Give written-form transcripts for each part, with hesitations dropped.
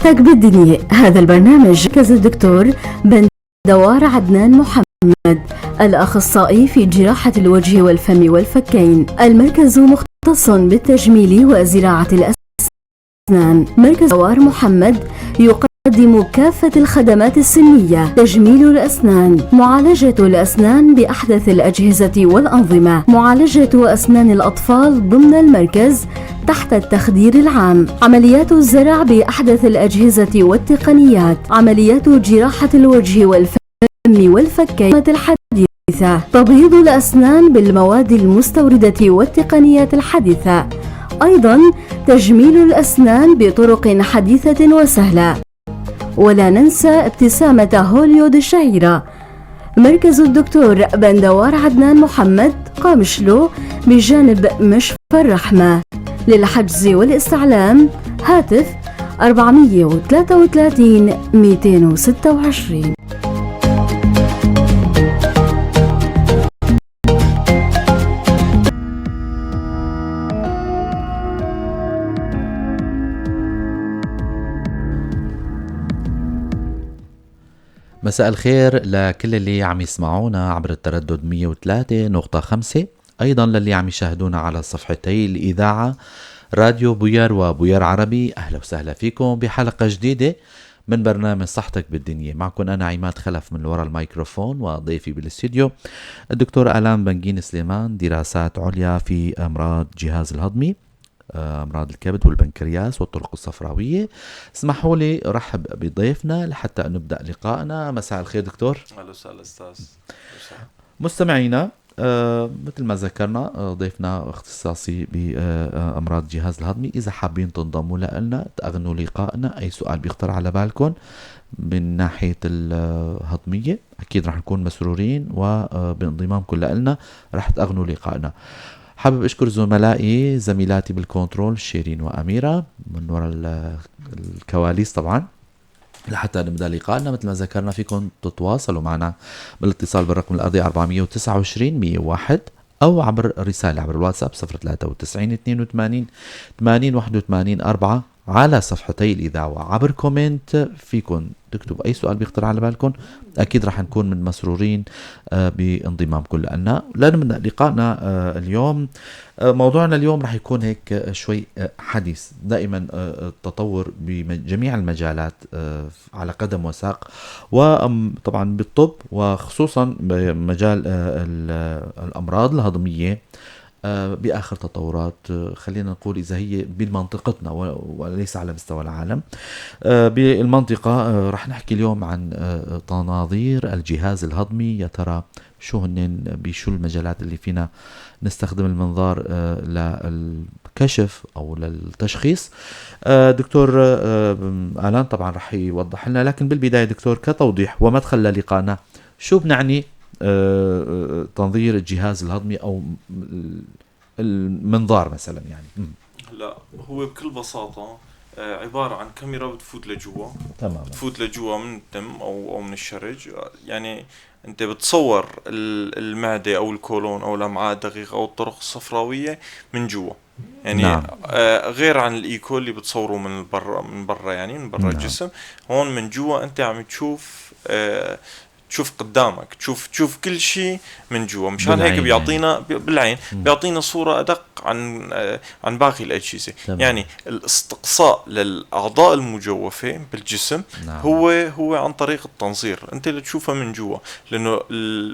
صحتك بالدنيا. هذا البرنامج مركز الدكتور بندوار عدنان محمد، الأخصائي في جراحة الوجه والفم والفكين. المركز مختص بالتجميل وزراعة الأسنان. مركز دوار محمد يقدم كافة الخدمات السنية: تجميل الأسنان، معالجة الأسنان بأحدث الأجهزة والأنظمة، معالجة أسنان الأطفال ضمن المركز تحت التخدير العام، عمليات الزرع بأحدث الأجهزة والتقنيات، عمليات جراحة الوجه والفم والفكين الحديثة، تبييض الأسنان بالمواد المستوردة والتقنيات الحديثة، أيضا تجميل الأسنان بطرق حديثة وسهلة. ولا ننسى ابتسامة هوليود الشهيرة. مركز الدكتور بندوار عدنان محمد، قامشلو، بجانب مشفى الرحمة. للحجز والاستعلام هاتف 433 226. مساء الخير لكل اللي عم يسمعونا عبر التردد 103.5، أيضا للي عم يشاهدونا على صفحتي الإذاعة راديو بوير وبوير عربي. أهلا وسهلا فيكم بحلقة جديدة من برنامج صحتك بالدنيا. معكم أنا عماد خلف من وراء الميكروفون، وضيفي بالاستديو الدكتور آلان بنجين سليمان، دراسات عليا في أمراض جهاز الهضمي، أمراض الكبد والبنكرياس والطرق الصفراوية. اسمحوا لي رحب بضيفنا لحتى نبدأ لقائنا. مساء الخير دكتور. أهلا وسهلا أستاذ. مستمعينا، مثل ما ذكرنا، ضيفنا اختصاصي بأمراض الجهاز الهضمي. إذا حابين تنضموا لنا تأغنوا لقائنا، أي سؤال بيخطر على بالكم من ناحية الهضمية أكيد رح نكون مسرورين، وبانضمامكم لنا رح تأغنوا لقائنا. حابب أشكر زملائي زميلاتي بالكنترول شيرين وأميرة من وراء الكواليس طبعا لحتى نبدأ لقائنا. مثل ما ذكرنا فيكم تتواصلوا معنا بالاتصال بالرقم الأرضي 429 101 أو عبر رسالة عبر الواتساب 093 82 80 81 4 على صفحتي الإذاعة، وعبر comment فيكم تكتبوا أي سؤال بيخطر على بالكم، أكيد رح نكون من مسرورين بانضمامكم لنا. لنبدأ لقائنا اليوم. موضوعنا اليوم رح يكون هيك شوي حديث. دائما التطور بجميع المجالات على قدم وساق، وطبعا بالطب وخصوصا بمجال الأمراض الهضمية بآخر تطورات، خلينا نقول إذا هي بمنطقتنا وليس على مستوى العالم. بالمنطقة رح نحكي اليوم عن تناظير الجهاز الهضمي. يا ترى شو هن، بشو المجالات اللي فينا نستخدم المنظار للكشف أو للتشخيص؟ دكتور آلان طبعا رح يوضح لنا، لكن بالبداية دكتور كتوضيح ومدخل للقائنا، شو بنعني تنظير الجهاز الهضمي أو المنظار مثلا؟ يعني لا، هو بكل بساطة عبارة عن كاميرا بتفوت لجوا. تماما، بتفوت لجوا من الدم أو من الشرج. يعني أنت بتصور المعدة أو الكولون أو الأمعاء الدقيقة أو الطرق الصفراوية من جوا. يعني نعم. غير عن الإيكو اللي بتصوره من برا، من برا يعني من برا نعم. الجسم. هون من جوا أنت عم تشوف، تشوف قدامك، تشوف كل شيء من جوا. مشان هيك بيعطينا بالعين بيعطينا صورة أدق عن باقي الأجهزة. تمام. يعني الاستقصاء للأعضاء المجوفة بالجسم نعم. هو عن طريق التنظير، أنت اللي تشوفها من جوا، لأنه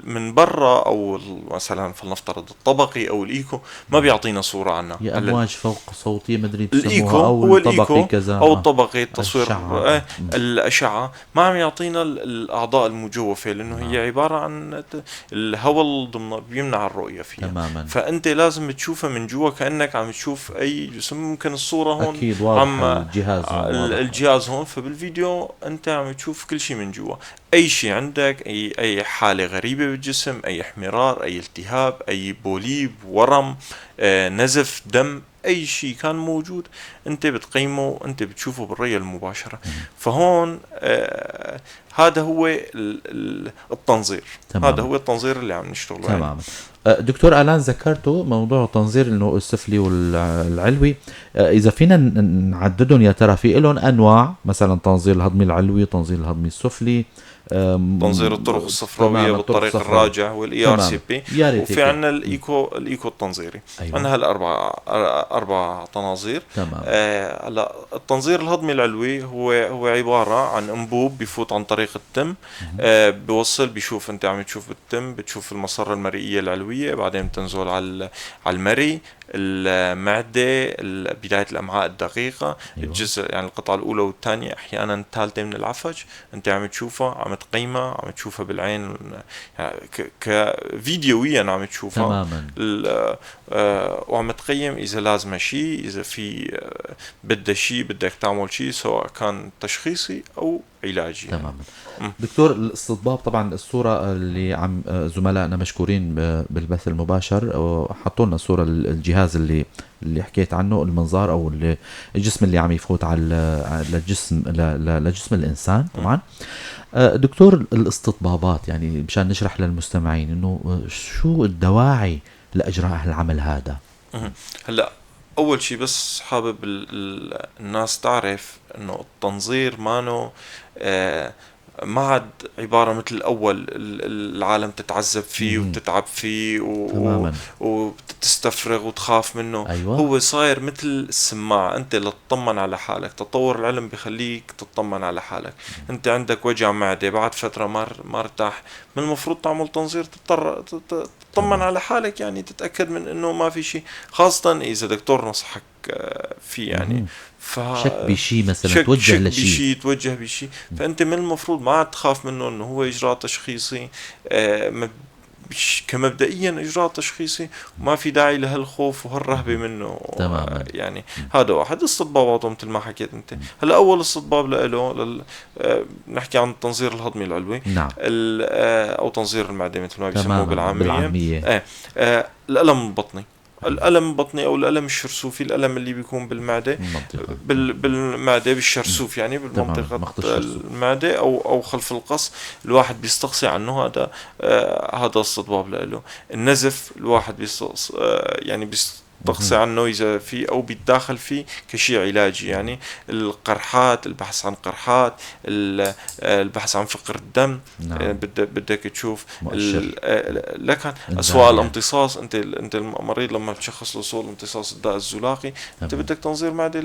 من برا أو مثلا فلنفترض الطبقي أو الإيكو ما بيعطينا صورة عنها. يا أمواج فوق صوتية مدري الإيكو بسموها، أو هو الطبقي الإيكو كذا، أو الطبقي التصوير الأشعة. الأشعة ما عم يعطينا الأعضاء المجوفة، لأنه هي عبارة عن الهواء ضمن بيمنع الرؤية فيها. تماما. فأنت لازم تشوفها من جوا كأنك عم تشوف أي جسم. ممكن الصورة هون أكيد واضح، عم الجهاز هون واضح. الجهاز هون، فبالفيديو أنت عم تشوف كل شيء من جوا، أي شيء عندك، أي حالة غريبة بالجسم، أي احمرار، أي التهاب، أي بوليب، ورم، نزف دم، أي شيء كان موجود أنت بتقيمه، أنت بتشوفه بالرؤية المباشرة. فهون هذا هو التنظير. تمام. هذا هو التنظير اللي عم نشتغله. تماما. دكتور الان، ذكرته موضوع التنظير انه السفلي والعلوي، اذا فينا نعددهم، يا ترى في لهم انواع؟ مثلا تنظير الهضمي العلوي، تنظير الهضمي السفلي، تنظير الطرق الصفراويه بالطريق الراجع وال ERCP، وفي عندنا الايكو التنظيري. عندنا هالاربع اربع تناظير. هلا التنظير الهضمي العلوي هو عبارة عن انبوب بفوت عن طريق التم، بوصل، بيشوف، انت عم تشوف بالتم، بتشوف المصره المريئيه العلويه، بعدين بتنزل على المري، المعدة، بداية الأمعاء الدقيقة. الجزء يعني القطعة الأولى والثانية، أحيانا الثالثة من العفج، أنت عم تشوفها، عم تقيمها، عم تشوفها بالعين، يعني كفيديويا عم تشوفها. وعم تقيم إذا لازم شيء، إذا في بدها شيء، بدك تعمل شيء، سواء كان تشخيصي أو علاجي. تماما يعني. دكتور، الاستطباب، طبعا الصورة اللي عم زملائنا مشكورين بالبث المباشر حطوا لنا صورة الجهاز اللي حكيت عنه، المنظار او الجسم اللي عم يفوت على لجسم الانسان طبعا. دكتور، الاستطبابات، يعني مشان نشرح للمستمعين انه شو الدواعي لاجراء العمل هذا؟ هلا اول شيء بس حابب الناس تعرف انه التنظير مانو ما عاد عبارة مثل الأول العالم تتعذب فيه وتتعب فيه وتستفرغ وتخاف منه. هو صاير مثل السماعة، أنت لتطمن على حالك. تطور العلم بخليك تطمن على حالك. أنت عندك وجع معدة، بعد فترة ما ارتاح، من المفروض تعمل تنظير، تطمن على حالك، يعني تتأكد من أنه ما في شيء، خاصة إذا دكتور نصحك فيه يعني. شك بشيء مثلا، توجه شك لشيء. بشيء، توجه بشيء. فانت من المفروض ما تخاف منه، انه هو اجراء تشخيصي، كمبدئيا اجراء تشخيصي، وما في داعي لهالخوف وهالرهبه منه. يعني هذا واحد. استطباباته مثل ما حكيت انت. هلا اول استطباب له نحكي عن التنظير الهضمي العلوي او تنظير المعدة مثل ما بيسموه بالعاميه. بالعامية. الالم البطني، الالم البطني او الالم الشرسوفي، الالم اللي بيكون بالمعدة المنطقة. بالمعدة، بالشرسوف، يعني بالمنطقة منطقة الشرسوف. المعدة او خلف القص، الواحد بيستقصي عنه، هذا استطباب له. النزف الواحد بيستقص يعني بيستقصي عنه اذا في او بيتداخل فيه كشيء علاجي، يعني القرحات، البحث عن قرحات، البحث عن فقر الدم. بدك تشوف مؤشر. لكن إنذار اسواء يعني. الامتصاص، انت المريض لما تشخص له سوء الامتصاص، الداء الزلاقي، انت بدك تنظير معده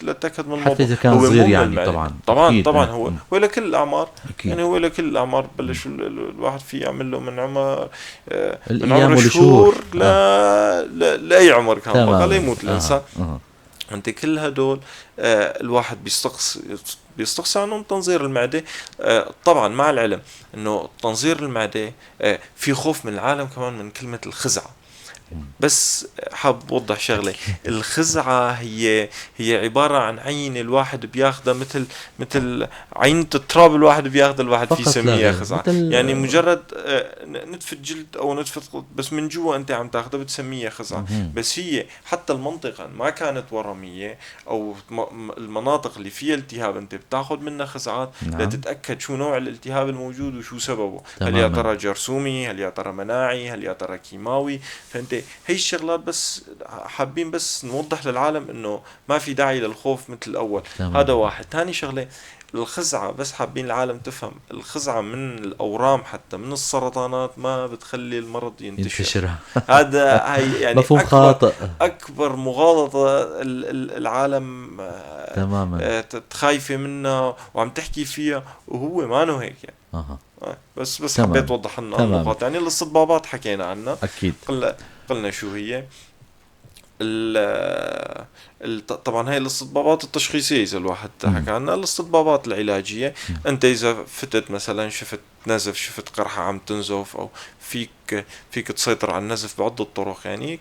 لتتاكد من الموضوع. حتى اذا كان هو مو صغير من يعني. المعدة. طبعا. طبعا. طبعا. هو هو لكل الاعمار. يعني هو لكل الاعمار، بلش الواحد فيه يعمل له من عمر من الايام عمر والشهور. شهور لاي عمر كان بقى ليموت الانسان. انت كل هدول الواحد بيستقصي عنهم تنظير المعده. طبعا مع العلم انه تنظير المعدة في خوف من العالم كمان من كلمة الخزعه. بس حاب اوضح شغله، الخزعه هي عبارة عن عينه الواحد بياخذها، مثل عينه التراب الواحد بياخذها، الواحد فيه فقط لا يسميها غير. خزعه. مثل يعني مجرد نتفه جلد او نتفه، بس من جوا انت عم تاخذها، بتسميها خزعه. بس هي حتى المنطقة ما كانت ورميه او المناطق اللي فيها التهاب، انت بتاخذ منها خزعات لتتاكد شو نوع الالتهاب الموجود وشو سببه، هل يا ترى جرثومي، هل يا ترى مناعي، هل يا ترى كيماوي. فانت هي الشغلات بس حابين بس نوضح للعالم انه ما في داعي للخوف مثل الاول. هذا واحد. ثاني شغله الخزعه، بس حابين العالم تفهم، الخزعه من الاورام حتى من السرطانات ما بتخلي المرض ينتشر. ينتشر. هذا هي يعني مفهوم أكبر خاطئ. اكبر مغالطة العالم خايفة منها وعم تحكي فيها، وهو ما هيك يعني. بس حبيت اوضح لنا النقاط. يعني الاستطبابات حكينا عنها. قلنا شو هي طبعا هاي الاستطبابات التشخيصية اذا الواحد حكى عنها. الاستطبابات العلاجيه، انت اذا فتت مثلا شفت نزف، شفت قرحة عم تنزف، او فيك تسيطر على النزف بعده طرق، يعني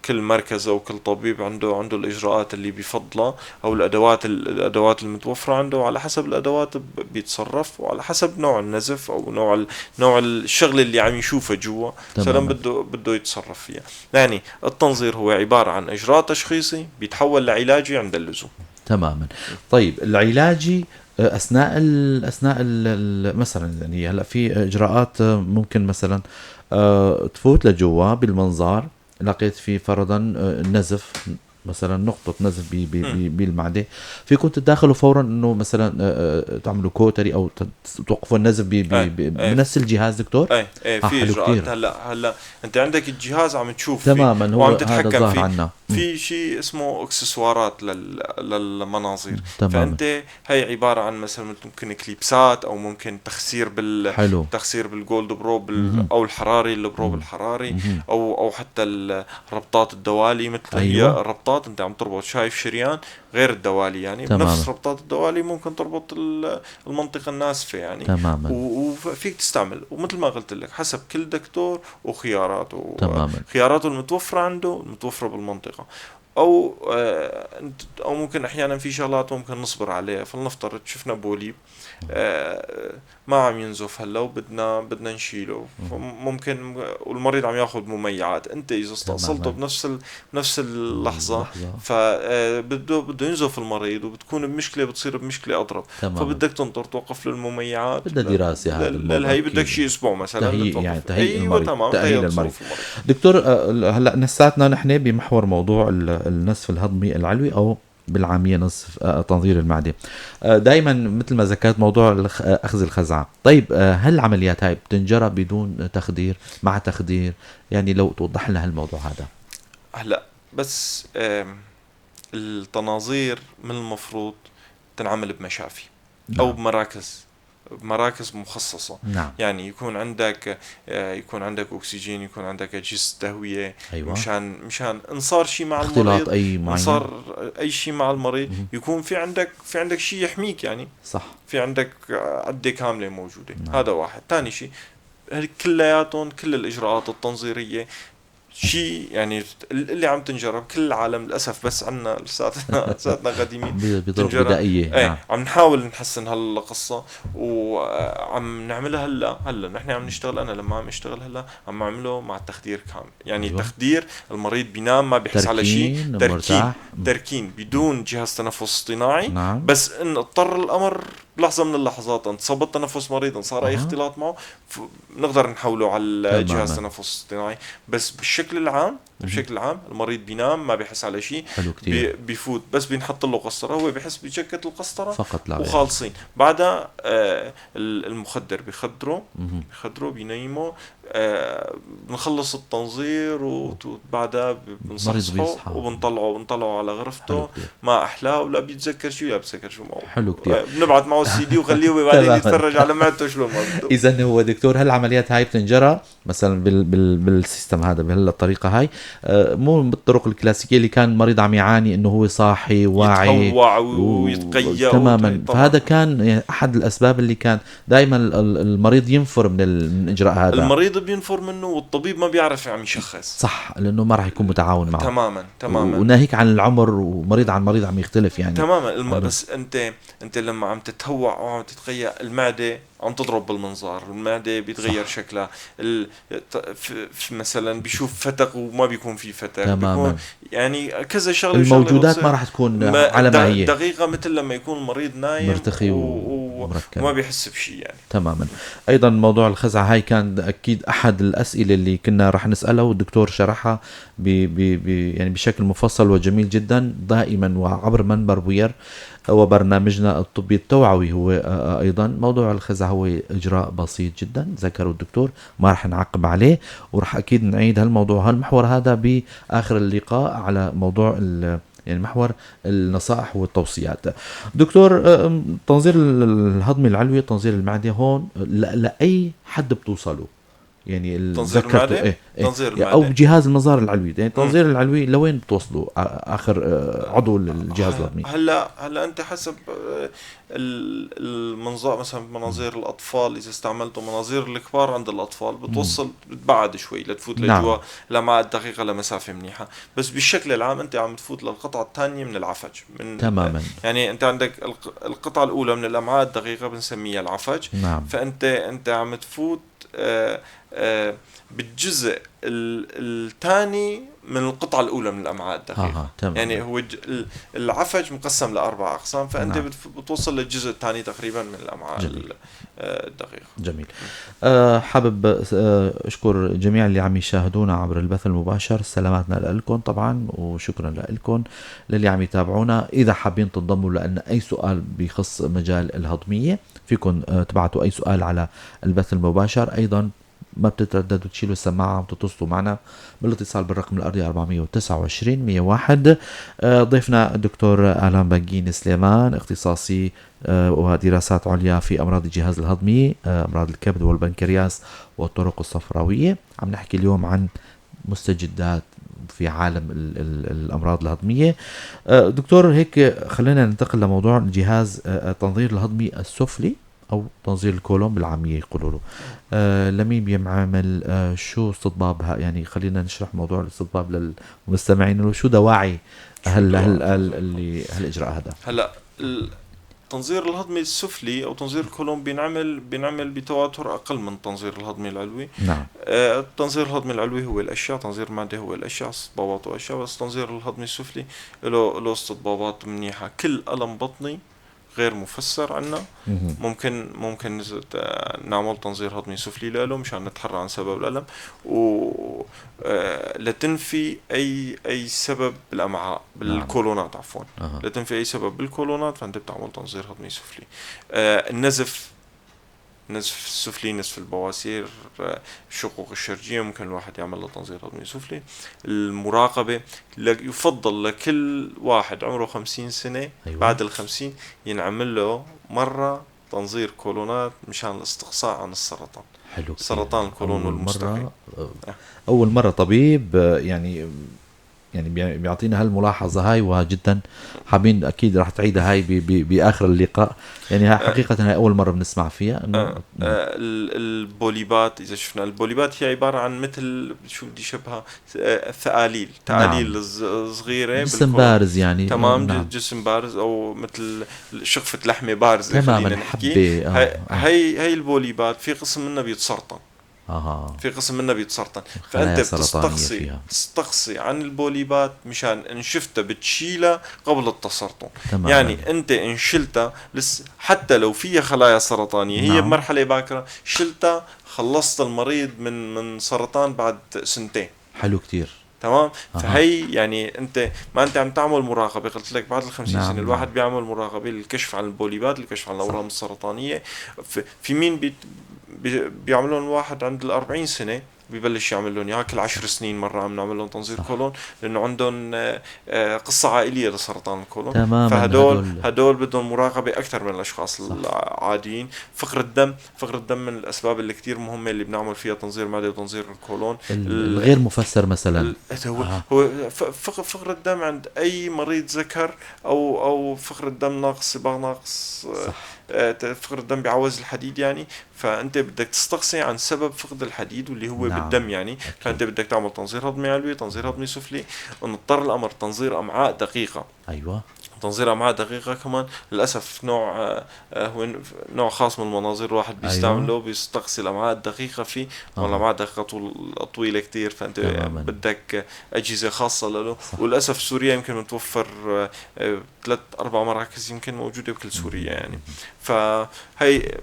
كل مركز او كل طبيب عنده الاجراءات اللي بيفضلها او الادوات المتوفرة عنده، على حسب الادوات بيتصرف، وعلى حسب نوع النزف او نوع الشغل اللي عم يشوفه جوا مثلا بده يتصرف فيها. يعني التنظير هو عبارة عن اجراء تشخيصي بيتحول لعلاجي عند اللزوم. تماما. طيب، العلاجي اثناء ال اثناء ال مثلا، يعني هلا في اجراءات ممكن مثلا تفوت لجوا بالمنظار، لقيت في فرضا نزف، مثلا نقطة نزف بالمعدة، فيكم تتداخلوا فورا انه مثلا تعملوا cautery او توقفوا النزف بنفس الجهاز دكتور؟ ايه ايه، في اجراءات. هلا انت عندك الجهاز عم تشوف تماما، هو وعم تتحكم فيه عنا. في شيء اسمه اكسسوارات للمناظير. فانت هي عبارة عن مثلا ممكن clips ات او ممكن تخسير حلو. تخسير بال gold probe او الحراري، ال probe الحراري، او حتى الربطات الدوالي مثل. هي الربطات انت عم تربط، شايف شريان غير الدوالي يعني. بنفس ربطات الدوالي ممكن تربط المنطقة النازفة يعني. وفيك تستعمل، ومثل ما قلت لك حسب كل دكتور وخياراته. خياراته المتوفرة عنده، المتوفرة بالمنطقة، او ممكن احيانا في شغلات ممكن نصبر عليها. فلنفترض شفنا polyp ما عم ينزف هلا وبدنا نشيله، ممكن والمريض عم ياخذ مميعات، انت اذا استأصلته بنفس اللحظة فبده ينزف المريض وبتكون بمشكله، بتصير بمشكلة اضرب. فبدك تنطر توقف له المميعات. بدها دراسة هذا الموضوع، هي بدك شيء اسبوع مثلا. تهيئ يعني تهيئ المريض. تمام، تأهيل المريض. دكتور، هلا لساتنا نحن بمحور موضوع النزف الهضمي العلوي او بالعامية نزف تنظير المعدة. دائما مثل ما ذكرت موضوع اخذ الخزعه. طيب، هل العمليات هاي بتنجرى بدون تخدير، مع تخدير؟ يعني لو توضح لنا هالموضوع هذا. هلا بس التناظير من المفروض تنعمل بمشافي او بمراكز مخصصة. يعني يكون عندك أكسجين، يكون عندك أجهزة تهوية. مشان إن صار شيء مع اختلاط المريض، اي إن معين صار أي شيء مع المريض، يكون في عندك شيء يحميك يعني. في عندك عدة كاملة موجودة. هذا واحد. ثاني شيء، كلياتهم، كل الإجراءات التنظيرية شيء يعني اللي عم تنجرب كل العالم، للاسف بس عنا لساتنا قديمين. بطرق تنجرى. بدائيه. ايه. عم نحاول نحسن هالقصة وعم نعملها هلا. هلا نحن عم نشتغل، انا لما عم اشتغل هلا عم اعمله مع التخدير كامل يعني. تخدير، المريض بينام، ما بيحس على شيء. تركين. تركين. مرتاح. تركين بدون جهاز تنفس اصطناعي. بس ان اضطر الامر بلحظة من اللحظات، انصبت تنفس مريض، ان صار اي اختلاط معه، نقدر نحوله على جهاز تنفس اصطناعي. بس بشكل العام المريض بينام، ما بيحس على شيء. حلو كثير. بيفوت بس بينحط له قسطره، هو بيحس بجكه القسطرة فقط لا غير. وخالصين. بعدها المخدر بخدره. بخدره، بينيمه، بنخلص التنظير وبعدها بنصحصحه بيصحى. وبنطلعه على غرفته. حلو كثير. ما احلاه، ولا بيتذكر شيء ولا بيتذكر شو معه. حلو كثير. بنبعت معه السي دي وخليه هو بعدين يتفرج على معدته شلون ما بده. اذا هو دكتور، هالعمليات هاي بتنجرى مثلا بال system هذا، بهالطريقة هاي، مو بالطرق الكلاسيكية اللي كان المريض عم يعاني انه هو صاحي واعي يتهوع ويتقيأ. تماما. طبعاً. فهذا كان يعني احد الاسباب اللي كان دائما المريض ينفر من الاجراء هذا. المريض بينفر منه والطبيب ما بيعرف عم يشخص. صح، لانه ما راح يكون متعاون معه. تماما. وناهيك عن العمر، ومريض عن مريض عم يختلف يعني. تماما. بس انت لما عم تتهوع وعم تتقيأ، المعدة عم تضرب بالمنظار، المعدة بيتغير شكلها، مثلا بيشوف فتق وما بيكون في فتق. بيكون يعني كذا شغله وشغلة. الموجودات بتصير ما راح تكون على ما هي. دقيقة، مثل لما يكون المريض نايم مرتخي ومركب. وما بيحس بشيء يعني. تماما. ايضا موضوع الخزعه هاي كان اكيد احد الاسئلة اللي كنا رح نسالها، والدكتور شرحها ب ب ب يعني بشكل مفصل وجميل جدا. دائما وعبر منبر بوير وبرنامجنا الطبي التوعوي هو ايضا موضوع الخزعه هو اجراء بسيط جدا ذكره الدكتور، ما رح نعقب عليه، ورح اكيد نعيد هالموضوع، هالمحور هذا باخر اللقاء على موضوع يعني محور النصائح والتوصيات. دكتور، تنظير الهضمي العلوي، تنظير المعدة، هون لاي حد بتوصلوا يعني تنظير ذكرته؟ المعدة؟ إيه. تنظير يعني او المعدة. جهاز المنظار العلوي، يعني التنظير العلوي لوين بتوصلوا اخر عضو الجهاز الهضمي؟ هلا انت حسب المنظار، مثلا مناظير الاطفال اذا استعملته، مناظير الكبار عند الاطفال بتوصل، بتبعد شوي لتفوت لجوا لمعة دقيقة لمسافة منيحه. بس بالشكل العام انت عم تفوت للقطعه الثانية من العفج من يعني انت عندك القطعة الاولى من الامعاء الدقيقة بنسميها العفج. فانت عم تفوت بالجزء الثاني. من القطعة الاولى من الامعاء الدقيقه. تمام. يعني هو العفج مقسم لاربع اقسام، فانت بتوصل للجزء الثاني تقريبا من الامعاء الدقيقه. جميل. حابب اشكر جميع اللي عم يشاهدونا عبر البث المباشر، سلاماتنا لكم طبعا وشكرا لكم للي عم يتابعونا. اذا حابين تنضموا لنا اي سؤال بخص مجال الهضميه فيكم تبعتوا اي سؤال على البث المباشر. ايضا ما بتترددوا تشيلوا السماعة وتتصلوا معنا بالاتصال بالرقم الأرضي 429 101. ضيفنا الدكتور آلان بنجين سليمان، اختصاصي ودراسات عليا في أمراض الجهاز الهضمي، أمراض الكبد والبنكرياس والطرق الصفراوية. عم نحكي اليوم عن مستجدات في عالم الأمراض الهضمية. دكتور، هيك خلينا ننتقل لموضوع الجهاز التنظير الهضمي السفلي أو تنظير الكولون بالعامية يقولوا له. لمين بينعمل؟ شو استطبابها؟ يعني خلينا نشرح موضوع الاستطباب للمستمعين، وشو دواعي هل هالإجراء هذا؟ هلا التنظير الهضمي السفلي او تنظير الكولون بينعمل بتواتر اقل من التنظير الهضمي العلوي. التنظير الهضمي العلوي هو الاشياء، تنظير المعدة هو الاشياء، استطبابات واشياء، بس التنظير الهضمي السفلي له استطبابات منيحة. كل الم بطني غير مفسر عنا ممكن نعمل تنظير هضمي سفلي له مشان نتحرى عن سبب الألم، و لتنفي أي سبب بالأمعاء، بالكولونات عفوا. لتنفي أي سبب بالكولونات، فأنت بتعمل تنظير هضمي سفلي. النزف، نزف السفلي، نزف البواسير، الشقوق الشرجية، ممكن الواحد يعمل له تنظير هضمي سفلي. المراقبة، يفضل لكل واحد عمره 50 سنة، بعد 50 ينعمل له مرة تنظير كولونات مشان الاستقصاء عن السرطان. حلو. سرطان الكولون والمستقيم. أول مرة طبيب يعني بيعطينا هالملاحظة هاي، وجدا حابين أكيد راح تعيدها هاي بآخر اللقاء. يعني حقيقة هاي أول مرة بنسمع فيها إنه البوليبات، إذا شفنا البوليبات هي عبارة عن مثل شو بدي شبهها، ثقاليل، تقاليل صغيرة، جسم بارز يعني. تمام. جسم بارز أو مثل شقفة لحمة بارزة. خلينا نحكي. هي البوليبات في قسم منها بيتسرطن. في قسم منها بيتسرطن، فانت بتستقصي عن البوليبات مشان ان شفتها بتشيلها قبل التسرطن. يعني انت ان شلتها حتى لو فيها خلايا سرطانية، هي بمرحلة باكره، شلتها خلصت المريض من سرطان بعد سنتين. حلو كتير. تمام. فهي يعني انت ما انت عم تعمل مراقبة، قلت لك بعد 50 سنة الواحد بيعمل مراقبة للكشف عن البوليبات، الكشف عن الاورام السرطانية. في مين بيعملون واحد عند 40 سنة ببلش يعمل لهم اياها، كل 10 سنين مرة عم نعمل لهم تنظير كولون، لانه عندهم قصة عائلية لسرطان الكولون. فهدول هدول بدهم مراقبة اكثر من الاشخاص العاديين. فقر الدم، فقر الدم من الاسباب اللي كثير مهمة اللي بنعمل فيها تنظير معده وتنظير الكولون. الغير مفسر مثلا. هو هو فقر الدم عند اي مريض ذكر او فقر الدم ناقص، صباغ ناقص. فقر الدم بيعوز الحديد يعني، فانت بدك تستقصي عن سبب فقد الحديد واللي هو بالدم يعني. فانت بدك تعمل تنظير هضمي علوي، تنظير هضمي سفلي، ونضطر الامر تنظير امعاء دقيقة. تنظير امعاء دقيقة كمان للاسف نوع هو نوع خاص من المناظير الواحد بيستعمله. بيستقصي الامعاء الدقيقة فيه. والامعاء الدقيقة طويلة كثير، فانت بدك اجهزة خاصة له. وللاسف سوريا يمكن متوفر ثلاث اربع مراكز يمكن موجودة بكل سوريا يعني. فهي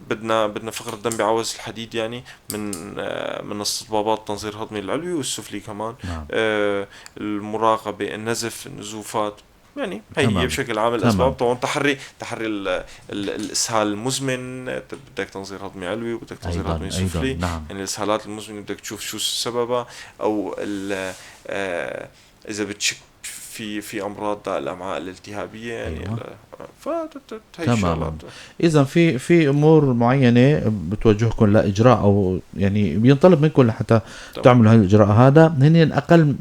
بدنا فقر الدم بيعوز الحديد يعني من استطبابات تنظير الهضمي العلوي والسفلي كمان. المراقبه، النزف، النزوفات، يعني هي هي بشكل عام الاسباب. طبعا تحري ال ال الاسهال المزمن، بدك تنظير هضمي علوي وبدك تنظير هضمي سفلي. يعني الاسهالات المزمنة بدك تشوف شو سببها، او اذا بتشك في امراض الامعاء الالتهابيه يعني. تماما. اذا في امور معينة بتوجهكم لاجراء او يعني بينطلب منكم لحتى تعملوا هالاجراء هذا، هن اقل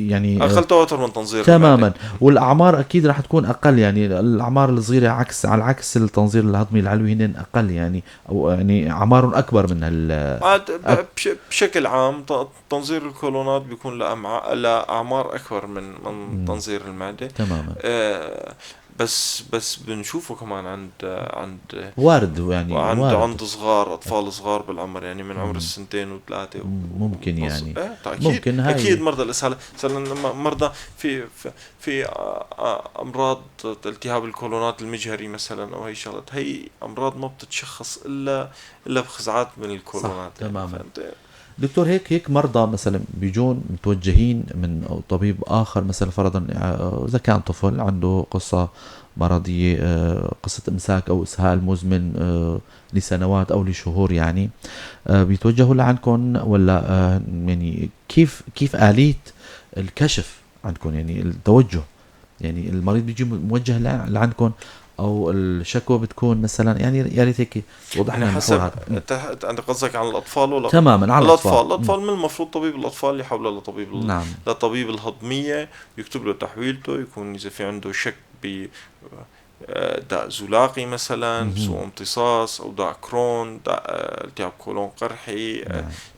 يعني اقل تواتر من تنظير. تماما. والاعمار اكيد رح تكون اقل، يعني الاعمار الصغيرة عكس على عكس التنظير الهضمي العلوي، هن اقل يعني او يعني اعمارهم اكبر من هال بشكل عام تنظير الكولونات بيكون لاعمار اكبر من تنظير تنظير المعدة. تماما. بس بنشوفه كمان عند وارد يعني، عند وارد. عند صغار، اطفال صغار بالعمر، يعني من عمر السنتين وثلاثة ممكن يعني. ايه اكيد. ممكن هاي. اكيد مرضى الاسهال مثلا، مرضى في امراض التهاب الكولونات المجهري مثلا او هي شغلات، هي امراض ما بتتشخص الا بخزعات من الكولونات. صح. تماما. يعني دكتور، هيك مرضى مثلا بيجون متوجهين من طبيب اخر، مثلا فرضا اذا كان طفل عنده قصة مرضية، قصة امساك او اسهال مزمن لسنوات او لشهور، يعني بيتوجهوا لعندكم ولا يعني كيف آلية الكشف عندكم، يعني التوجه، يعني المريض بيجي موجه لعندكم او الشكوى بتكون مثلا، يعني يا ريت هيك توضح لنا. حسب، انت قصدك عن الاطفال ولا؟ تماما، على الاطفال. الاطفال من المفروض طبيب الاطفال يحوله لطبيب لطبيب الهضميه، يكتب له تحويلته، يكون اذا في عنده شك ب داء زلاقي مثلا، سوء امتصاص او داء كرون، داء التهاب كولون قرحي.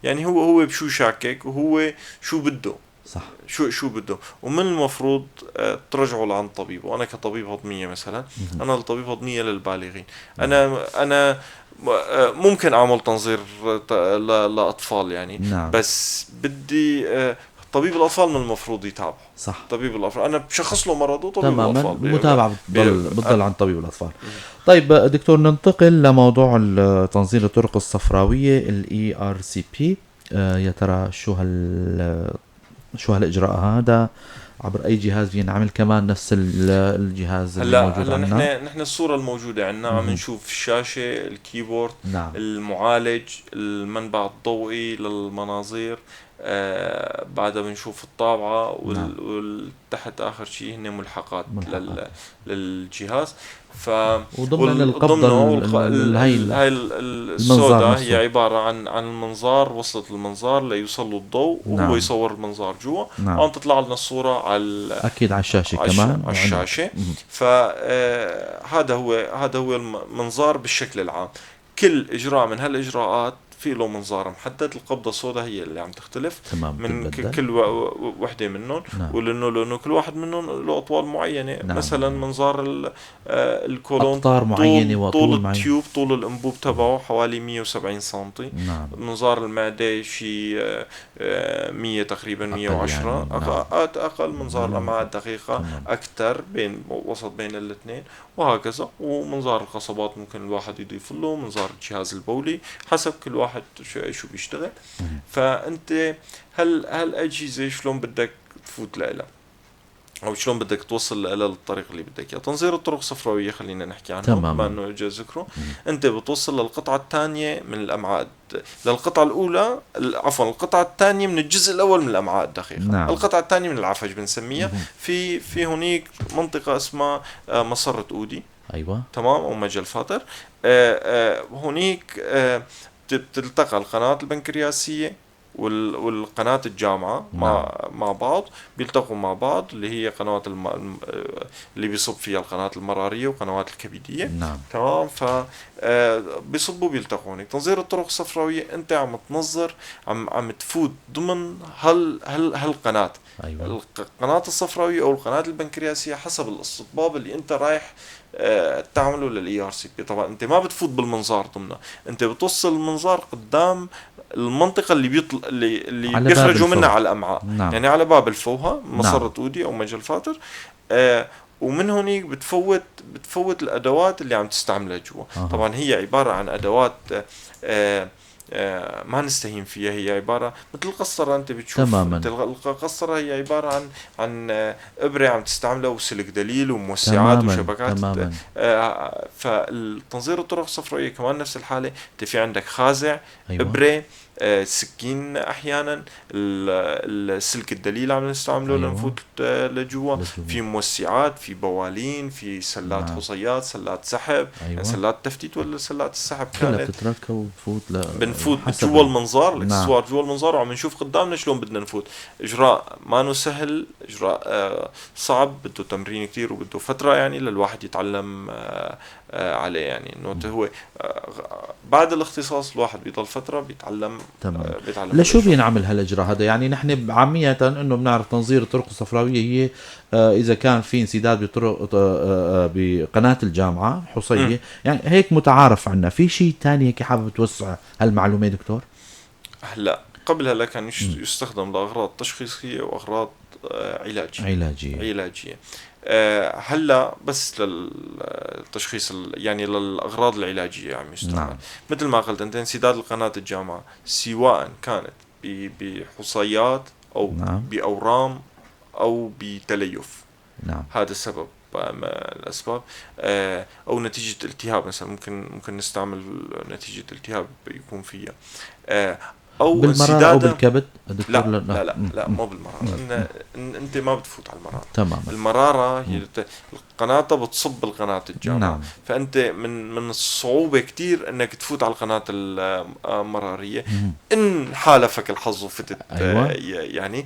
يعني هو بشو شاكك وهو شو بده. شو بده، ومن المفروض ترجعوا لعند طبيب. وانا كطبيب هضميه مثلا، انا الطبيب هضميه للبالغين، انا ممكن اعمل تنظير لاطفال يعني. بس بدي طبيب الاطفال من المفروض يتابعه. طبيب الاطفال، انا بشخص له مرضه، طبيب الاطفال المتابعة بتضل عند طبيب الاطفال. طيب دكتور، ننتقل لموضوع تنظير الطرق الصفراويه ال ERCP. يا ترى شو هالاجراء هذا؟ عبر اي جهاز بينعمل؟ كمان نفس الجهاز اللي موجود عندنا؟ هلا نحن الصورة الموجودة عندنا عم نشوف الشاشة، ال keyboard، المعالج، المنبع الضوئي للمناظير، بعدها بنشوف الطابعه والتحت اخر شيء هن ملحقات للجهاز. وضمن القبضة هاي السوداء هي عبارة عن المنظار، وصلة المنظار ليوصل له الضوء وهو يصور المنظار جوا. عم تطلع لنا الصورة على اكيد على الشاشة كمان. على الشاشة. فهذا هو هذا هو المنظار بالشكل العام. كل اجراء من هالاجراءات في له منظار محدد. القبضة السوداء هي اللي عم تختلف من كل وحده منهم. ولانه كل واحد منهم له اطوال معينه. مثلا منظار الكولون اقطار معينة وطول طول ال tube، طول الانبوب تبعه حوالي 170 سم. منظار المعدة شيء 100 تقريبا، 110 يعني. اقل. منظار الامعاء الدقيقة اكثر، بين وسط بين الاثنين وهكذا. ومنظار القصبات ممكن الواحد يضيف له منظار الجهاز البولي، حسب كل واحد شو بيشتغل. فانت هالاجهزه شلون بدك تفوت لها او شلون بدك توصل لها للطريق اللي بدك اياه؟ تنظير الطرق الصفراويه خلينا نحكي عنه، بما انه اجى ذكره. انت بتوصل للقطعه الثانية من الامعاء، للقطعه الاولى، عفوا، القطعة الثانية من الجزء الاول من الامعاء الدقيقه. القطعة الثانية من العفج بنسميها. في هنيك منطقة اسمها مسرة اودي. تمام، او مجال فاتر. هنيك بتلتقى القناة البنكرياسية والقناة الجامعة مع بعض، بيلتقوا مع بعض، اللي هي قنوات اللي بيصب فيها القناة المرارية وقنوات الكبدية. تمام، ف بيصبوا بيلتقوا هناك. تنظير الطرق الصفراوية انت عم تنظر، عم تفوت ضمن هالقناة. القناة الصفراوية او القناة البنكرياسية حسب الاستطباب اللي انت رايح تعمله لل ERCP. طبعا انت ما بتفوت بالمنظار ضمنها، انت بتوصل المنظار قدام المنطقة اللي بيطل اللي بيخرجوا منها على الامعاء. يعني على باب الفوهه، مسرة اودي او مجال فاتر. ومن هونيك بتفوت الادوات اللي عم تستعملها جوا. طبعا هي عبارة عن ادوات ما نستهين فيها، هي عبارة مثل القسطرة، انت بتشوف القسطرة هي عبارة عن ابره عم تستعملها وسلك دليل وموسعات وشبكات. فالتنظير الطرق الصفراويه كمان نفس الحاله، انت في عندك خازع، ابره، سكين احيانا، السلك الدليل عم نستعمله لنفوت لجوا، في موسعات، في بوالين، في سلات خصيات، سلات سحب. سلات تفتيت ولا سلات السحب كلها بتتركب وبتفوت بنفوت جوا المنظار، الاكسسوار جوا المنظار، وعم نشوف قدامنا شلون بدنا نفوت. اجراء ما سهل، اجراء صعب، بده تمرين كثير وبده فترة يعني للواحد يتعلم. عليه، يعني انه هو بعد الاختصاص الواحد بيضل فترة بيتعلم. تمام. بيتعلم لشو الإجراء. بينعمل هالاجراء هذا؟ يعني نحن عامية انه بنعرف تنظير الطرق الصفراويه هي اذا كان في انسداد بطرق بقناه الجامعة حصيه، يعني هيك متعارف عنا. في شيء ثاني هيك حابب توسع هالمعلومه دكتور؟ هلا قبل هلا كان يستخدم لاغراض تشخيصيه واغراض علاجية. علاجية. علاجية. هلا بس للتشخيص، يعني للاغراض العلاجية عم يستعمل. مثل ما قلت انت، انسداد القناة الجامعة سواء كانت بحصيات او باورام او بتليف. هذا السبب من الاسباب، او نتيجة التهاب مثلا، ممكن نستعمل نتيجة التهاب يكون فيها او بالمرارة او بالكبد دكتور؟ لا لا لا، لا، مو بالمرارة. انت ما بتفوت على المرارة. المرارة هي القناة بتصب القناة الجامعة. فانت من الصعوبة كثير انك تفوت على القناة المرارية. ان حالفك الحظ وفتت، يعني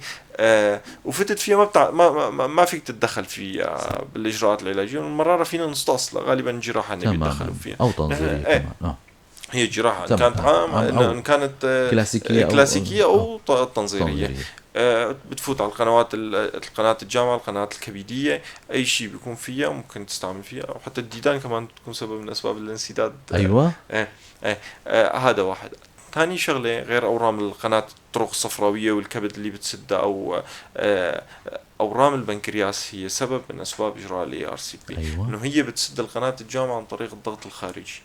وفتت فيها، ما, بتاع ما, ما, ما فيك تتدخل فيها بالاجراءات العلاجية. المرارة فينا نستأصلها غالبا، جراحة اللي بيتدخلوا فيها او تنظيرية. ايه. كمان. هي جراحة إن كانت عام إن كانت كلاسيكية أو كلاسيكية أو تنظيرية. تنظيرية. بتفوت على القنوات، القناة الجامعة، القناة الكبدية، أي شيء بيكون فيها ممكن تستعمل فيها، أو حتى الديدان كمان تكون سبب من أسباب الانسداد. ايه، هذا واحد. ثاني شغلة غير أورام القناة، الطرق الصفراوية والكبد اللي بتسدها، أو أورام البنكرياس هي سبب من أسباب إجراء ال ERCP. إنه هي بتسد القناة الجامعة عن طريق الضغط الخارجي.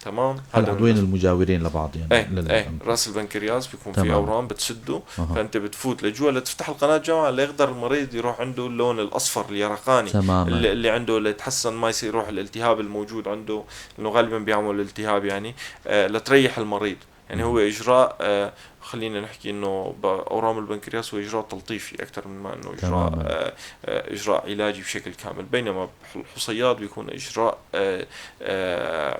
تمام. هذا العضوين المجاورين لبعض يعني. ايه ايه، راس البنكرياس بيكون في اورام بتسده. فانت بتفوت لجوا لتفتح القناة الجامعة ليقدر المريض يروح عنده اللون الاصفر اليرقاني اللي عنده ليتحسن، ما يصير يروح الالتهاب الموجود عنده، لانه غالبا بيعمل التهاب، يعني لتريح المريض. يعني هو اجراء خلينا نحكي انه باورام البنكرياس هو اجراء تلطيفي اكثر من ما انه اجراء اجراء علاجي بشكل كامل، بينما الحصيات بيكون اجراء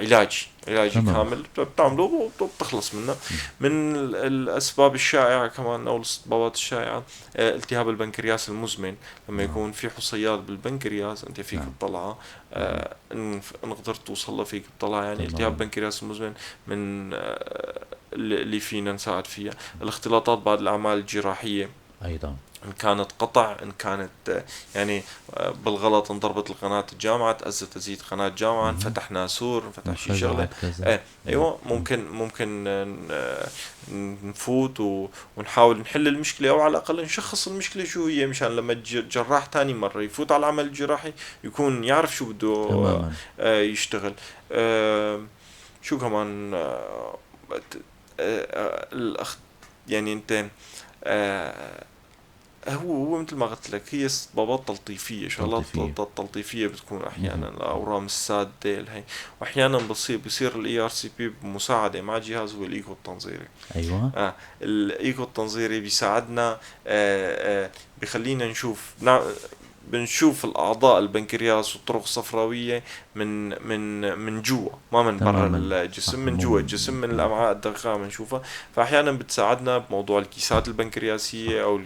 علاجي كامل، بتعمله وبتخلص منه. من الاسباب الشائعة كمان او الاستطبابات الشائعة التهاب البنكرياس المزمن، لما يكون في حصيات بالبنكرياس انت فيك تطلعها، ان قدرت توصل لها فيك تطلعها، يعني التهاب البنكرياس المزمن من اللي فينا نساعد فيها. الاختلاطات بعد الاعمال الجراحية ايضا. ان كانت قطع، ان كانت يعني بالغلط انضربت القناة الجامعه، تاذت تزيد قناة جامعه، انفتح ناسور، انفتح شيء شغله. ايه ايوه، ممكن نفوت ونحاول نحل المشكله، او على الاقل نشخص المشكلة شو هي، مشان لما الجراح ثاني مرة يفوت على العمل الجراحي يكون يعرف شو بده يشتغل. شو كمان؟ يعني انت هو مثل ما قلت لك، هي استطبابات تلطيفيه، شغلات تلطيفية. تلطيفيه بتكون احيانا الاورام الساده الهي، واحيانا بصير ال ERCP بمساعدة مع جهاز هو الايكو التنظيري. الايكو التنظيري بيساعدنا، بخلينا نشوف، بنشوف الاعضاء، البنكرياس والطرق الصفراويه من جوا، ما من برا الجسم، من جوا الجسم، من الامعاء الدقيقة بنشوفها. فاحيانا بتساعدنا بموضوع الكيسات البنكرياسيه او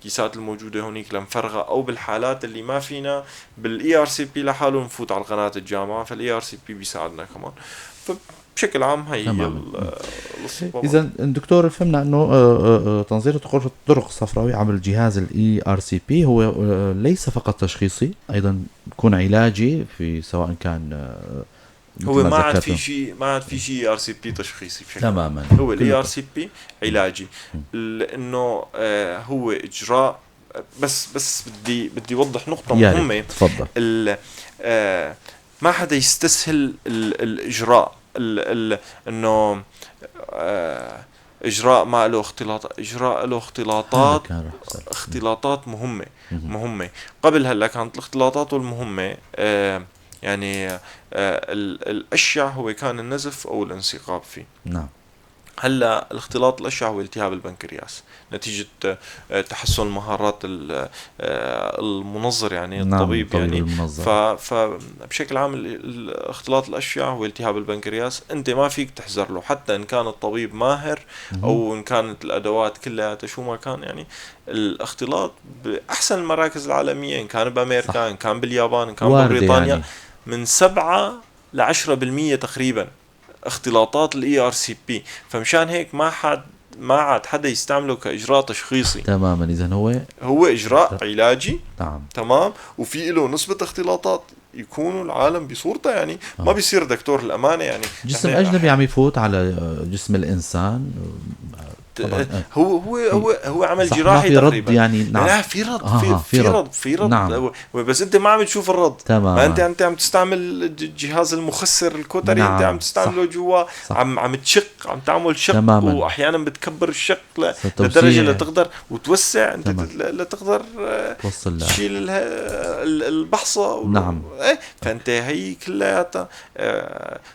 الكيسات الموجودة هونيك لنفرغها، او بالحالات اللي ما فينا بال ERCP لحاله نفوت على قناة الجامعه، فال ERCP بيساعدنا كمان. فبشكل عام هي هي اذا دكتور فهمنا انه تنظير الطرق الصفراويه عبر الجهاز ال ERCP هو ليس فقط تشخيصي، ايضا بيكون علاجي في سواء كان هو ما عاد في شيء، ما عاد في شيء ERCP تشخيصي بشكل هو ال ERCP علاجي، لانه هو اجراء. بس بدي اوضح نقطة مهمه. تفضل. ما حدا يستسهل الاجراء، انه اجراء ما له اختلاط، اجراء له اختلاطات، اختلاطات مهمه. مهمه. قبل هلا كانت الاختلاطات المهمة يعني الاشيع هو كان النزف او الانثقاب فيه. هلا الاختلاط الاشيع هو التهاب البنكرياس نتيجة تحسن مهارات المنظر، يعني الطبيب يعني المنظر. فبشكل عام الاختلاط الاشيع هو التهاب البنكرياس، انت ما فيك تحزر له حتى ان كان الطبيب ماهر او ان كانت الادوات كلها شو ما كان. يعني الاختلاط باحسن المراكز العالمية، ان كان بامريكا، ان كان باليابان، ان كان ببريطانيا، يعني من 7 ل 10% تقريبا اختلاطات ال ERCP. فمشان هيك ما عاد حدا يستعمله كاجراء تشخيصي. تماما. اذا هو اجراء علاجي. نعم. تمام. وفي له نسبه اختلاطات يكونوا العالم بصورته يعني. ما بيصير دكتور الامانة يعني جسم اجنبي عم يفوت على جسم الانسان. طبعاً. هو هو هو هو عمل جراحي تقريبا يعني. نعم. لا في رد، في رد، في رد. نعم. بس انت ما عم تشوف الرد. تمام. ما انت عم تستعمل الجهاز المخسر ال cautery. نعم. انت عم تستعمله جوا، عم تشق، عم تعمل شق. تماما. واحيانا بتكبر الشق لدرجة لتقدر وتوسع انت لتقدر توصل تشيل البحصه. نعم. ايه فانت هي كلياتها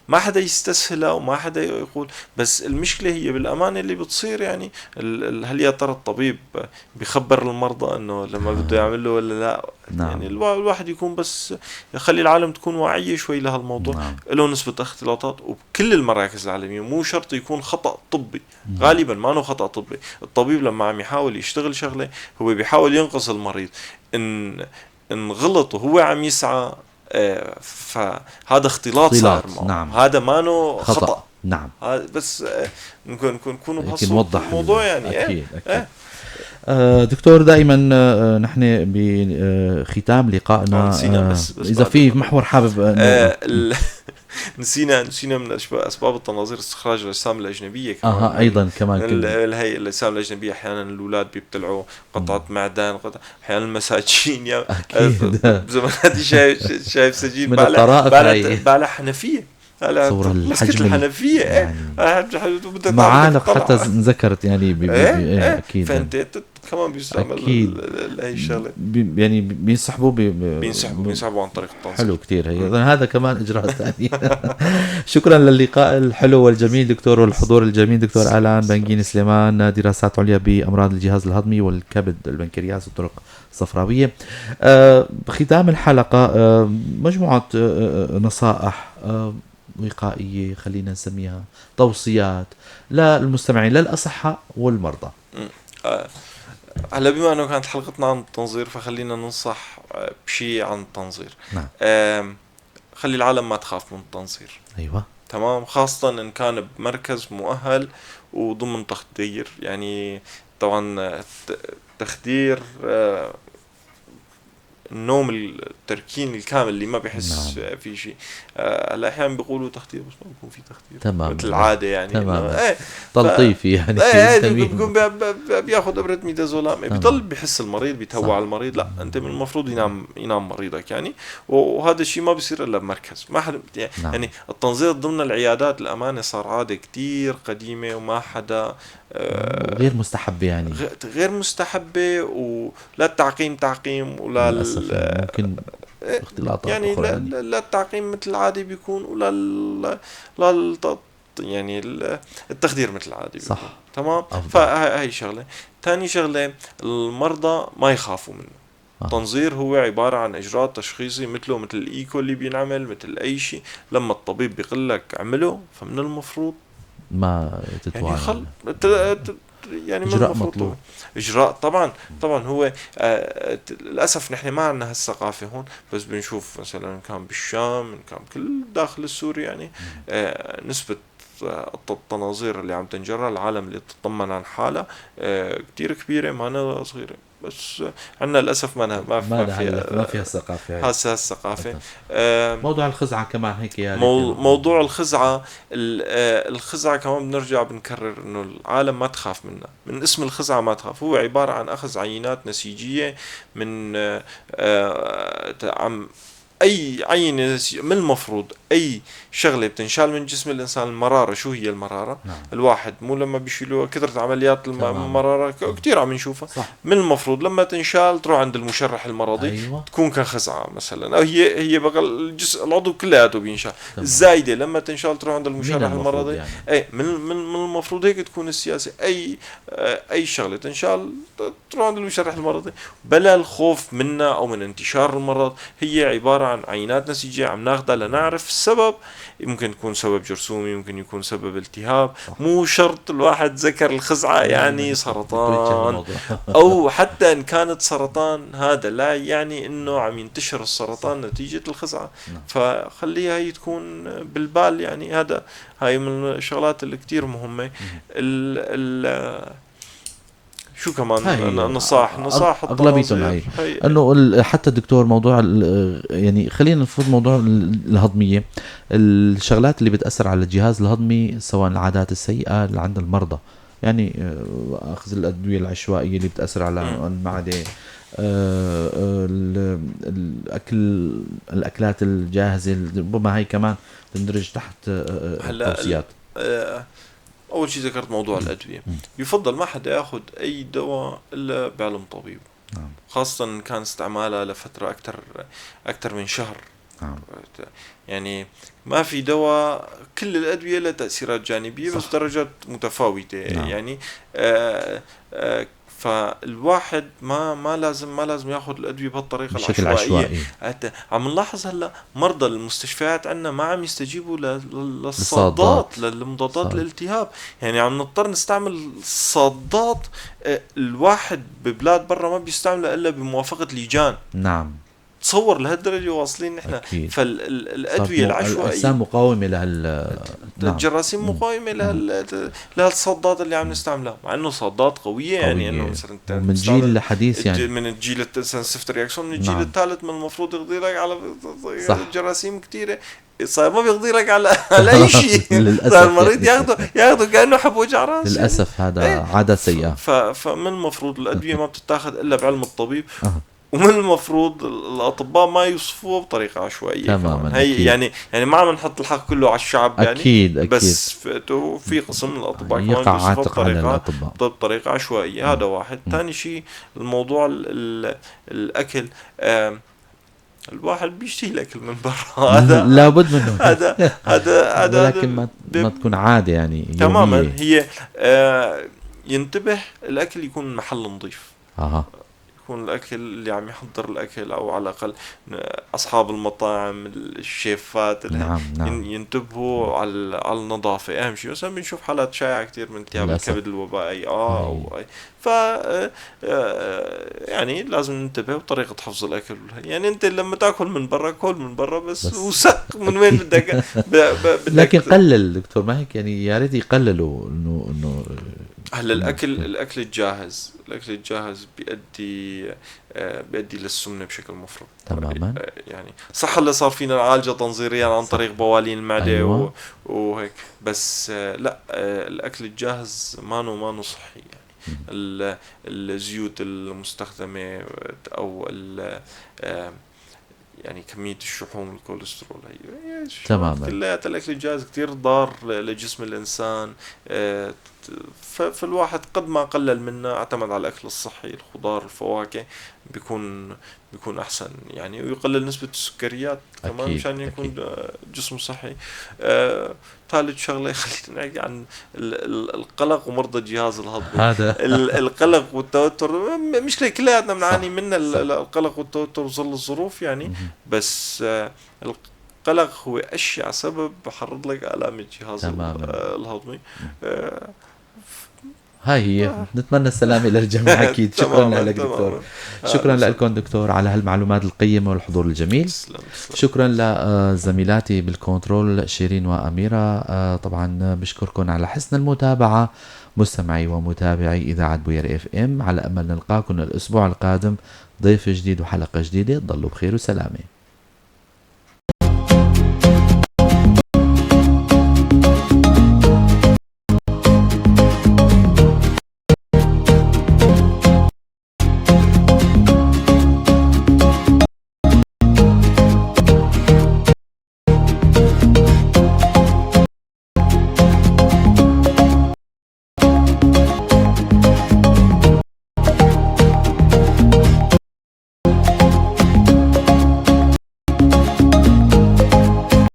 ما حدا يستسهلها وما حدا يقول. بس المشكلة هي بالامانة اللي بتصير يعني هل يا ترى الطبيب بيخبر المرضى انه لما بده يعمل له ولا لا؟ نعم. يعني الواحد يكون بس يخلي العالم تكون واعية شوي لهالموضوع. نعم. له نسبه اختلاطات، وبكل المراكز العالمية مو شرط يكون خطا طبي. نعم. غالبا ما انه خطا طبي. الطبيب لما عم يحاول يشتغل شغله هو بيحاول ينقذ المريض، ان غلط وهو عم يسعى فهذا اختلاط صار معه. نعم. هذا ما انه خطأ. نعم. بس نكون بهالصورة الموضوع يعني. أكيد. أكيد. دكتور دائما نحن بختام لقائنا بس إذا في محور حابب نسينا من اسباب التناظير استخراج الاجسام الاجنبية كمان. ايضا كمان هي الاجسام الاجنبية احيانا الاولاد بيبتلعوا قطعه معدن، قطعه، احيانا المساجين يا اكيد بزماناتي شايف سجين من الطرائف بالع حنفية، صورة الحجم الحنفية يعني معالق حتى انذكرت يعني إيه اكيد. فانت كمان بيستعمل هي الشغلة يعني بينسحبوا بينسحبوا عن طريق التنظير. حلو كثير هي. هذا كمان اجراء ثاني. شكرا للقاء الحلو والجميل دكتور، والحضور الجميل دكتور آلان بنجين سليمان، دراسات عليا بامراض الجهاز الهضمي والكبد البنكرياس والطرق الصفراويه. ختام الحلقة مجموعة نصائح وقائية، خلينا نسميها توصيات للمستمعين للأصحاء والمرضى. هلا بما أنه كانت حلقتنا عن التنظير فخلينا ننصح بشيء عن التنظير. نعم. خلي العالم ما تخاف من التنظير. أيوة. تمام، خاصة إن كان بمركز مؤهل وضمن تخدير. يعني طبعا تخدير النوم التركين الكامل اللي ما بحس. نعم. في شيء. هلا احيانا بيقولوا تخدير بس ما بيكون في تخدير. تمام. مثل العادة يعني. تمام. إيه تلطيفي يعني. ايه بيكون بياخذ ابره ميدازولام، بيضل بحس المريض، بيتهوى على المريض. لا، انت من المفروض ينام مريضك يعني، وهذا الشيء ما بيصير الا بمركز. ما حدا يعني. نعم. يعني التنظير ضمن العيادات الامانة صار عادة كثير قديمة وما حدا غير مستحبة يعني، غير مستحبة، ولا التعقيم تعقيم ولا ممكن اختلاطات يعني أخرى. لا التعقيم مثل العادي بيكون، ولا لا يعني التخدير مثل العادي بيكون. صح. تمام. فهي شغله. ثاني شغله، المرضى ما يخافوا منه. التنظير هو عبارة عن إجراء تشخيصي مثله مثل الإيكو اللي بينعمل، مثل أي شيء. لما الطبيب بيقول لك اعمله فمن المفروض ما تتوعى يعني يعني إجراء مطلوب. إجراء طبعا. طبعا هو للأسف نحن ما عندنا هالثقافة هون، بس بنشوف مثلا كان بالشام، كان كل داخل السوري يعني نسبة التناظير اللي عم تنجرها العالم اللي تطمن عن حالها كتير كبيرة، ما أنا صغيرة. بس عندنا للاسف ما ما فيها الثقافة. هسه الثقافة. موضوع الخزعه كمان هيك يا موضوع الخزعه، الخزعه كمان بنرجع بنكرر انه العالم ما تخاف منها، من اسم الخزعه ما تخاف. هو عبارة عن اخذ عينات نسيجيه من عم اي عينه. من المفروض اي شغله بتنشال من جسم الانسان، المرارة. شو هي المرارة؟ نعم. الواحد مو لما بيشيلوها، كثرة عمليات المرارة كثير عم نشوفها. صح. من المفروض لما تنشال تروح عند المشرح المرضي. أيوة. تكون كخزعه مثلا، او هي بقى الجسم العضو كلياته بينشال. الزايدة لما تنشال تروح عند المشرح المرضي يعني. اي من المفروض هيك تكون السياسة. اي شغله تنشال تروح عند المشرح المرضي، بلا الخوف منها او من انتشار المرض. هي عبارة عن عن عينات نسيجيه عم ناخذها لنعرف السبب. ممكن يكون سبب جرثومي، ممكن يكون سبب التهاب. مو شرط الواحد ذكر الخزعه يعني سرطان، او حتى ان كانت سرطان هذا لا يعني انه عم ينتشر السرطان نتيجة الخزعه. فخليها هي تكون بالبال، يعني هذا هاي من الشغلات اللي كثير مهمة. ال شو كمان نصائح؟ نصائح اغلبيتهم هي انه حتى الدكتور موضوع، يعني خلينا نفوت موضوع الهضميه، الشغلات اللي بتاثر على الجهاز الهضمي، سواء العادات السيئة اللي عند المرضى، يعني اخذ الادوية العشوائية اللي بتاثر على المعدة، الاكل، الاكلات الجاهزة، ربما هي كمان تندرج تحت التوصيات. اول شيء ذكرت موضوع الادوية، يفضل ما حدا ياخذ اي دواء الا بعلم طبيب. خاصة ان كان استعمالها لفترة اكثر من شهر. يعني ما في دواء، كل الادوية لها تاثيرات جانبيه. بس درجات متفاوتة. يعني فالواحد ما لازم ياخذ الادوية بهالطريقة بشكل عشوائي. عم نلاحظ هلا مرضى المستشفيات عندنا ما عم يستجيبوا للصادات، للمضادات الالتهاب، يعني عم نضطر نستعمل صادات الواحد ببلاد برا ما بيستعملها الا بموافقة لجان. تصور لهالدرجة واصلين نحن. فالادويه العشوائية الاجسام مقاومة لهال الجراثيم مقاومة لهالصادات اللي عم نستعملها، مع انه صادات قوية. يعني انه مثلا من جيل الحديث، يعني من الجيل ceftriaxone من الجيل الثالث من المفروض يقضي لك على جراثيم كثيرة، صار ما بيقضي لك على اي شيء. صار المريض ياخذه كانه حب وجع راس. للاسف هذا عادة سيئه. فمن المفروض الادوية ما بتتاخذ الا بعلم الطبيب، ومن المفروض الاطباء ما يوصفوها بطريقة عشوائية. تماما. هي يعني ما عم نحط الحق كله على الشعب، يعني اكيد. بس في قسم من الاطباء كمان بيوصفوها بطريقة عشوائية. هذا واحد. ثاني شيء الموضوع الاكل، الواحد بيشتهي الاكل من برا، هذا لابد منه. هذا ولكن ما تكون عادة يعني تماما. هي ينتبه الاكل يكون محل نظيف. يكون الاكل اللي عم يحضر الاكل، او على الاقل اصحاب المطاعم، الشيفات. نعم. ينتبهوا على النظافة اهم شيء. مثلا بنشوف حالات شائعة كثير من التهاب الكبد الوبائي او ف يعني لازم ننتبه وطريقه حفظ الاكل. يعني انت لما تاكل من برا كل من برا بس وسق من وين بدك. لكن قلل دكتور، ما هيك يعني، يا ريت يقللوا انه هلا الاكل الجاهز، الاكل الجاهز بيؤدي للسمنه بشكل مفرط. تماما. يعني صح هلا صار فينا نعالجه تنظيريا عن طريق بوالين المعدة. وهيك، بس لا الاكل الجاهز مانو صحي. يعني الزيوت المستخدمة او يعني كمية الشحوم، الكوليسترول، هي تماما. كلياتها الاكل الجاهز كثير ضار لجسم الانسان. فالواحد قد ما قلل منه، اعتمد على الاكل الصحي، الخضار، الفواكه، بيكون احسن يعني، ويقلل نسبة السكريات كمان مشان يكون جسم صحي. ثالث شغله خلينا نحكي عن القلق ومرضى الجهاز الهضمي. هذا القلق والتوتر مشكلة كلياتنا بنعاني منها، القلق والتوتر وظل الظروف يعني. بس القلق هو اشيع سبب بحرض لك الام الجهاز الهضمي. هاي هي، نتمنى السلامة للجميع أكيد. شكرا لك دكتور. شكرا لكم دكتور على هالمعلومات القيمة والحضور الجميل. شكرا لزميلاتي بالكنترول شيرين وأميرة. طبعا بشكركم على حسن المتابعة مستمعي ومتابعي إذاعة بوير FM، على أمل نلقاكم الأسبوع القادم ضيف جديد وحلقة جديدة. ضلوا بخير وسلامة.